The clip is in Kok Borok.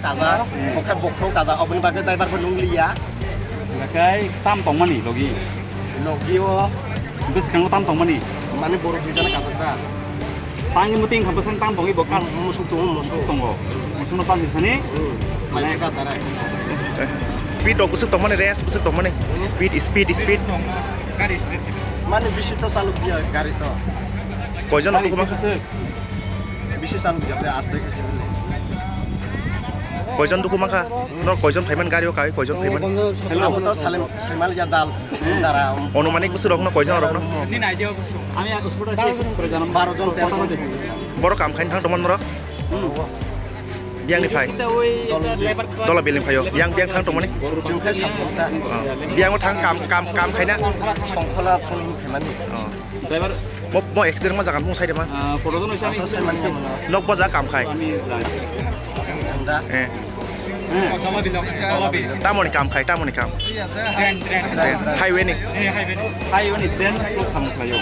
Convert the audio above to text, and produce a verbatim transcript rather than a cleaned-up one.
Kaza, oke bokhorok kaza, oboni bagwi driver bo nung liya. Oke, tam tongmani logi. Logi o. Bwskango tam tongmani. Mani borok duijana kaza ta. Tangni muting kha bwswk tang tongwi bo kar. Musuk tongo, musuk. Musuk tongo. Musukno tang di thani. Hmm. Mane ka darai. Speed rok bwswk tongmani, race bwswk tongmani. Speed, speed, speed. Gari speed. Mane bisi to chalok diya gari to. Koijon rok bwswk? Bisi chalok diya, aste khe. Koijon dukhu mankha? Nor koijon phaiman gari o kai, koijon phaiman? Hello. Abo to Salim, Saimal ya dal, dara. Onumanik bwswk rokno koijon rokno? Ani idea bwswk. Ami ak sport ase, baro jon te. Boro kam khain thang tongman noro? Biyang ni phai. Kita oi, labor. Dola building phaio. Yang biyang thang tongmani? Chwng khe sapung ta. Biyang o thang kam, kam, kam khaina? Songkhola phone khaimani. Driver. Mo, mo accident ma jagan mung sai de ma? Ah, koto jon hoise ami. Nok boja kam khai. Ami jai. Eh. Tamoni kam khai, tamoni kam. Train, train. Highway ni. Eh, highway ni. Highway ni train ko samung khaio.